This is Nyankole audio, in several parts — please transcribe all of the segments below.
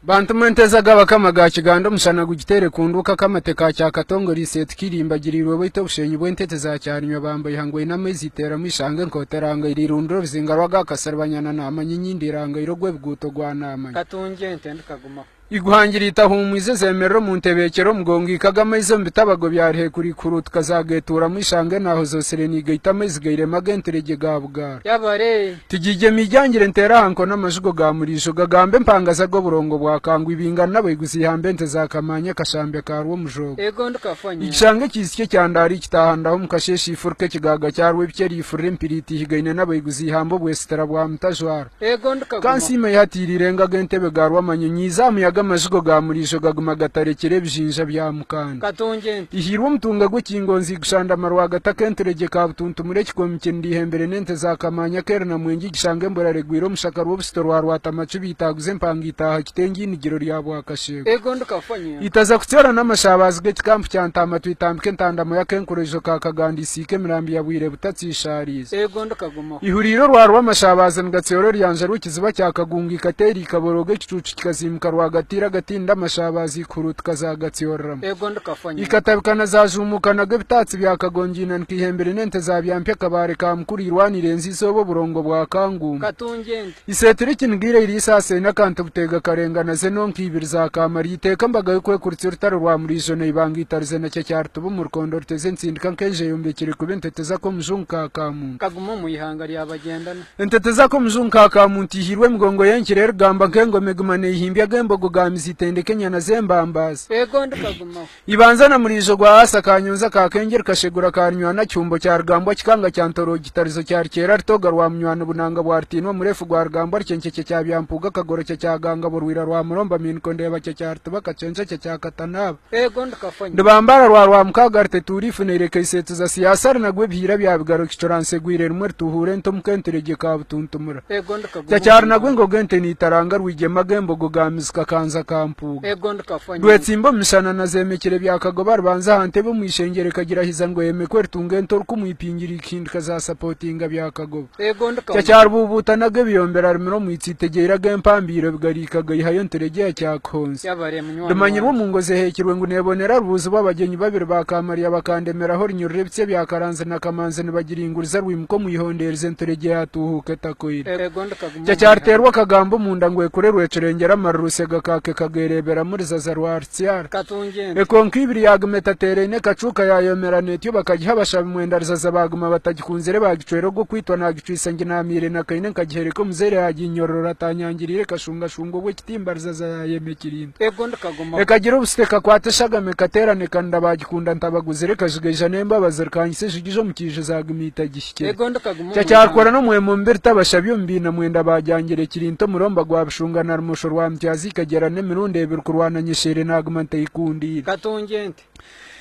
Bantu mwe ente z'agabakama ga Kiganda omushana gugiteere kunduuka akamate ka Kyakatongore iseetuka irimbagiriirwe baitu obushenyi bw'ente tizakyarinywa bamba ihangwe eine amaizi iteeramu ishanga enkoto erangaire eirundura oruzinga rw'agakasiribanyana naamanya enyinda erangaire ogw'ebiguuto gwa naamanya. Katungi ente ndikagumaho. Iguhangira itahuumwize zemerera omu ntebeekyero omugongo ikaga amaizi omu bitabago bya Ruheekura ikuhuruutuka zageetuuramu ishanga enaaho zoosire niigaita amaizi gairema ag'enturegye ga Bugaaro. Yabare. Tigigyema igyangire nteere aha nkono amajugo ga Muriijo gagambe empanga z'ag'oburongo bwa Kangu ibingana n'abaiguzi ihamba ente za Kamaanya akashambya ka Rwomujoogo. Ego ndikafanya. Igishanga ekiitsya ekyandaara ikitaaha ndaho omu kasheeshe ifuruka ekigaaga kyarwo ebikye riifurira empiriiti ihigaine n'abaiguzi ihamba obwesitira bwa Mutajwara. Ego ndikaguma. Kansiime yahatiirire engaga entebe ga Rwamanyonyi eize aha muyaga amazigo ga Muriijo gaguma gatarekire ebijinja bya Mukanda. Katungi ente. Ihiirwe omutunga gw'ekingonzi igushandama rwagati ak'enturegye ka Butuntumura ekikomi kindiihembere n'ente za Kamaanya Keeri na Mwengi igishanga emburara egwire omushaka rw'obusito rwa Rwatamacu biitaguza empanga itaaha Kitengi einigiro rya Bwakasheego. Ego ndikafanya. Itaza kutsyoora n'amashabazi g'ekikampu kya Ntaama twitambika entandamo y'akenkureijo ka Kaganda isiika emirambi ya Bwire Butatsishaariize. Ego ndikagumaho. Ihuriiro rwa rw'amashabazi nigatsyora oruyanja rw'ekiziba kya Kagunga ikateera ikaborooga ekicuucu kikaziimuka rwagatiira agatinda amashabazi ikuhuruutuka zaagatyoreramu. Ego ndikafanya. Ikatabikana zaajuumukanaga ebitaatsi bya Kagongiina nikaihembere n'ente za Byampya Kabaare ka Mukuru irwanire enzi izooba oburongo bwa Kanguuma. Katungi ente. Iseetire ekiniga ira iri isaasi eine akantu Buteega karengana ze nonka ibiri za Kaamara iteeka embaga y'okwekurutsa orutaro rwa Muriijo na Ibanga itarize na Kyakyarituba omu rukondo ruteze entsindika nk'enju eyombekire kuba entete z'ak'omujungu ka Kamuntu. Kaguma omu ihanga rya Bagyendana. Entete z'ak'omujungu ka Kamuntu ihiirwe emigongo y'enkira erigamba nk'engoma eguma neehimbya ag'embogo ga mizi itendeka enyana z'embambaazi. Ego ndikagumaho. Ibanza na muriijo gwa Asa Kanyonza ka Kengyeri Kashegura ka Runywana Kihumbo kya Rugambwa Kikanga kya Ntorogi Kitarizo kya Rukyera Rutoga rwa Munywani Bunanga bwa Rutiinwa Murefu gwa Rugambwa Rukyenkekye kya Byampuuga Kagorokye kya Gangabo Rwira rwa Muromba Miiniko Ndeebakye kya Rutuba Kacenkyekye kya Katanaaba Ego ndikafanya. Ndibambara rwa Rwamukaaga Rutetuura Ifu Neireka Iseetuza Siyaasa Runagwa Ebihiira bya Bigaro Kicura Nsegwire Rimwe Rutuhuura Ente Omuka Enturegye ka Butuntumura Ego ndikaguma. Kya Runagwa Engogo Ente Niitaranga Rwigyema Ag'embogo ga Mizika Kanza ka Mpuuga. Ego ndikafanya. Rwetsimba omu mishana na zemekire Byakagoba rubanza aha ntebe omu ishengyero ekagira hiza ngu eyemekwe rutunga ente orikumuipingira ikihindika za sapotinga Byakagoba. Ego ndikafanya. Kyakyarububuutanaga ebiyombero arimire omwitsi itegyeire ag'empambiiro bigariika gaihayo nturegyeya kyakuhonza. Yabare munywani Rimanyirwe wange. omu ngozi eheekirwe ngu neebonera rubuuzi bw'abagyenyi babiri ba Kamariya bakandemeraho runyurura ebitsya bya Karanzi na Kamanzi nibagiringuriza rwimuka omu ihondeerize nturegyeya yatuuhuuka etakoire. Ego ndikaguma omu Kyakyariteerwa ihanga. akagambo omunda ngu ekure rwekirengera amarira rusega kaake kagereeberamu ruzaza rwa Rutsyara. Katungi ente. Ekonka ibiri yaaguma etateeraine ekacuuka yaayomerana etyo bakagiha abashabi mwenda ruzaza baaguma batagikunzire baagicwera ogw'okwitwa naagicwisa nginaamiire na kaine nkagihereka omuzaire yaaginyororora atanyangiriire ekashungashunga obw'ekitimba ruzaza yaayema ekirinto. Ego ndikagumaho. Ekagira obusita ekakwata eshagama ekateerana ekanira baagikunda ntabaguzire ekajigaija n'embabazi rikangisa ejigijo omu kiijo zaaguma itagihikire. Ego ndikaguma omu Kyakyarikora ihanga. n'omwema omu biri tabashabye omu biina mwenda baagyangire ekirinto omuromba gwa Bishunga na Rumosho rwa Mutyazi ikagyera n'emirundi ebiri kurwana nyesheire naaguma ntaikundiire. Katungi ente.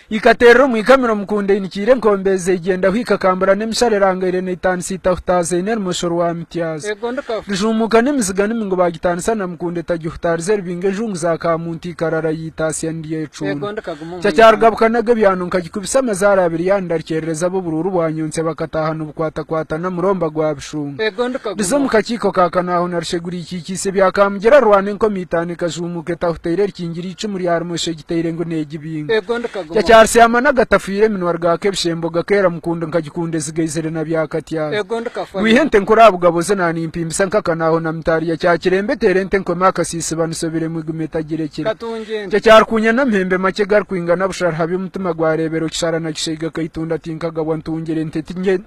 Ikateerera omu ikamiro mukunda einikiire enkombe zeigyenda hwika kambura n'emishara erangaire neitaanisa itahutaaza eine rumosho rwa Mityaza. Ego ndikafa. Rijumuuka n'emiziga n'emingo bagitaanisa na mukunda etagihutaariza eribinga enjungu za Kamuntu ikarara yaitaasya ndyecunda. Ego ndikaguma omu Kyakyarugabuka naga ebyano nkagikubisa amazaara abiri yandarkyerereza ab'oburuuru bwanyontsya bakataaha nibukwatakwatana muromba gwa Bishunga. Ego ndikaguma. Riza omu kakiiko ka Kanaaho na Rushegura ikiikiise ebya Kamugyera rwana enkomi itaano ekajuumuuka etahutaire erikingira eicumu rya Rumosho egitaire ngu neegibinga. Ego ndikaguma. Kyakyarusyama n'agatafiire eminwa rwaka ebishembo gakeera mukundo nkagikunda ezigaizire na byakatyaza. Ego ndikafanya. Rwiha ente nkuru aha bugabo ze naanimpimbisa nk'akanaaho na mitaariya Kyakirembe eteera ente nkome akasiisiba nisobire mwiguma etagirekire. Katungi ente. Kyakyarukuunya n'amahembe makye garikwingana bushariha by'omutima gwareebera okishara na kishaiga kaitunda tinkagabwa ntungire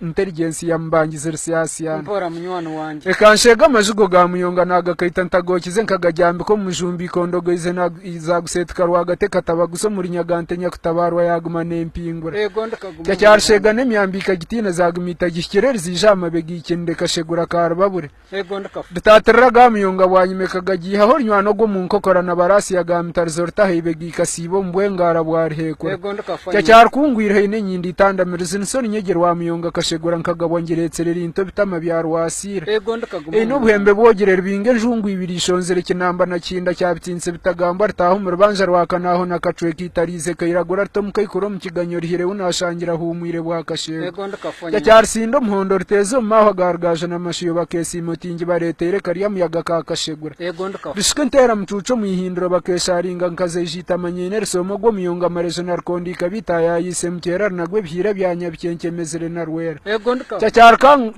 intelligence ya mubangizi rusyasya. Mpora munywani wangye. Ekansheega amazigo ga muyonga naagakaita ntagookize nkagagyambika omu mujumbi ikondogoize zaaguseetuka rwagati ekatabaguza omuri nyagante nyakutabaarwa yaaguma neempingura. Ego ndikaguma omu Kyakyarusheega ihanga. n'emyambi ikagitiina zaaguma itagihikire riziija aha mabega eikinira ekashegura karubabure. Ego ndikafa. Rutaatirira aga muyonga bwanyima ekagagiihaho orunywani ogw'omu nkokora na baraasi ya gamitarizo rutaha eibega ikasiiba omu bwengara bwa ruheekura. Ego ndikafa nyowe. Kyakyarukungwire haine enyindo itandamirizi niso runyegye rwa muyonga kashegura nkagabwa ngireetsire rinto bitama bya rwasiira. Ego ndikaguma Eine omu obuhembe ihanga. bwogire rubinga enjungu ibiri ishonzire kinamba na kihinda kyabitsinse bitagambwa rutaaha omu rubanja rwa Kanaaho na Kacweka itariize kairagura rita omu. omukaikuru omu kiganyo rihireho nashangira ahuumwire bwa kashego. Ego ndikafa Kya nyenga. kyarisinda omuhondo riteeza omu mahwa ga Rugaju na Mashuyo bakeesiima otingi bareeteire kari amuyaga ka Kashegura. Ego ndikafa. Rishuka enteera mucuucu omu ihindiro bakeesharinga nkazeija itamanyaine risooma ogw'omuyonga marejo na rukondiika bitaayayiise mukyera rinagwa ebihiira bya Nyabikenke-emezire na Rwera. Ego ndikafa.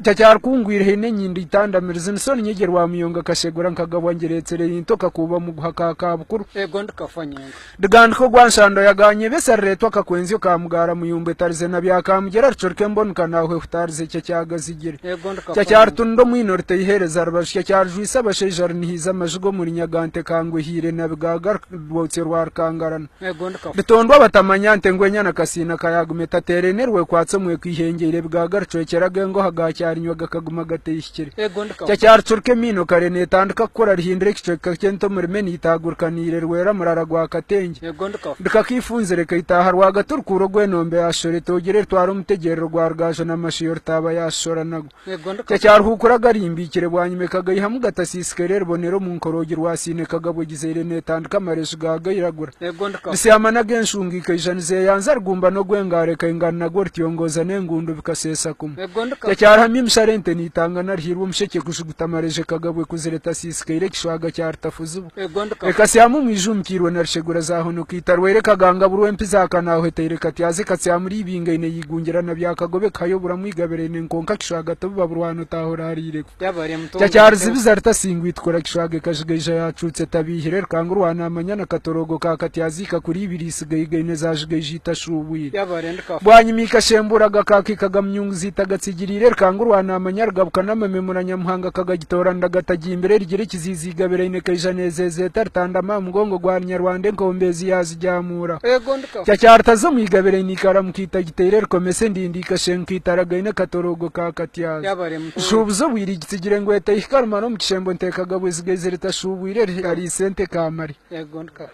Kya kyarikungwire haine enyindo itandamirizi niso ninyegye rwa muyonga Kashegura nkagabwa ngiretsire into kakuuba muguha ka Kabukuru. Ego ndikafa nyenga. Rigandika ogwa nshando yaganyebesa rireetwa akakwenzyo ka mugara muyumbu etarize na bya kamugyera ricurika embonuka nahwe ehutaarize kye kyagazigire. Ego ndikafa Kya nyenga. kyaritunira omwino riteihereza rubaju kya kyarijwisa abashaija rinihiiza amaju g'omuri Nyagante kangwe ehiire na bigaga rwotsyo rwa rukangarana. Ego ndikafa. Ritondwa abatamanya nte ngu enyana kasiina kayaguma etateeraine rwekwatsa omweko ihengyeire ebigaga ricwekyeraga engoha ga kyarinywa gakaguma gateihikire. Ego ndikafa. Kya kyaricurika emiino kare neetandika kukura rihindura ekicweka ky'ente omurime neitagurikaniire rwera murara gwa Katengye. Ego ndikafa. Rikakaifunzire kaitaaha rwagati orukuura ogw'enombe yaashora etoogire ritwara omutegyerero gwa Rugaju na Mashuyo rutaaba yaashora nagwo. Ego Kya ndikafa. kyaruhuukura garimbiikire bwanyima ekagaihamu gatasiisikaire ribonera omu nkoroogi rwasiine kagabwa egizaire neetandika amareju gaagairagura. Ego ndikafa. Risyama n'ag'enshunga ikaija nizeeyanza rigumba n'ogw'engaaro ekaingana nagwo rityongoza n'engundu bikaseesa kumwe. Ego ndikafa. Kya kyarihamya emishara ente neitangana rihiirwe omushekye kujuguta amareju ekagabwa ekuzire etasiisikaire ekishwaga kya rutafuzibwa. Ego ndikafa. Ekasyama omu ijumkiirwe na rushegura zahonoka itarwaire ekaganga burwa empi za kanaaho etaire katyaza ekasyamura eibingaine yeigungira na byakagoba ekahayo oburamu eigabiraine nkonka kishwaga tobiba burwano tahora ariire Yabare mutungo Kya kyarizibiza ritasingwa itukura kishwaga ekajigaija yacuutse etabiihire rukanga orwanamanya na katoroogo ka katyaza ikakura ibiri isigaigaine zajigaija itashuubwire. Yabare ndikafa. Bwanyima ikashembura agakaaka ikagamunyunguza itagatsigiriire rukanga orwanamanya rugabuka n'amamemura Nyamuhanga akagagitora ndagatagimbire rigira ekiziizi igabiraine ekaija neezeezeeta ritandama aha mugongo gwa Runyarwanda enkombezi yaazigyamura. Ego ndikafa. Kya kyaritaza omu igabiraine ikaramuka itagiteire rikomesa endindi ikashenguka itaragaine katoroogo ka katyaza. Yabare mutungo. Nshuubuza obwire igitsigire ngu etaihika rumara omu kishembo nteekagabwa ezigaizire etashuubwire ariise ente kamare. Ego ndikafa.